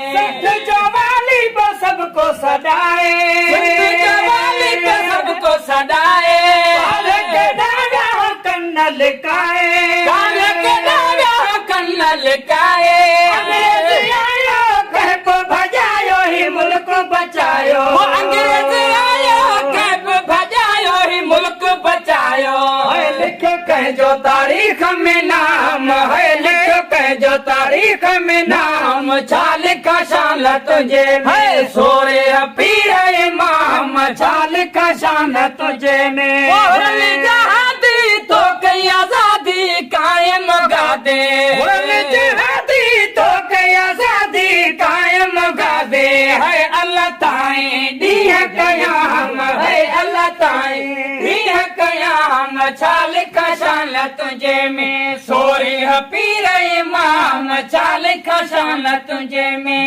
سنڌ جو والي به سڀ ڪو سڏائي. سنڌ جو والي به سڀ ڪو سڏائي. ڪالهه ڪيڏانهن ويا هئا ڪن نه لڪائي. ڪالهه ڪيڏانهن ويا هئا ڪن نه لڪائي. انگريز آيو ڪنهن به ڀڄايو هي ملڪ بچايو. هو انگريز آيو ڪنهن به ڀڄايو هي ملڪ بچايو. هي لکيو ڪنهن جو تاريخ ۾ نام هي لکيو ڪنهن جو تاريخ ۾ نام ڇا لکان شان تنهنجي ۾. هي سورهيه پير امام ڇا لکان شان تنهنجي ۾. حرن جهادي تو ڪئي آزادي قائم گادي. حرن جهادي تو ڪئي آزادي قائم گادي. هي الله تائين ڏينهن قيام هي الله تائين ڏينهن قيام ڇا لکان شان تنهنجي ۾. سورهيه پير امام ڇا لکان شان تنهنجي ۾.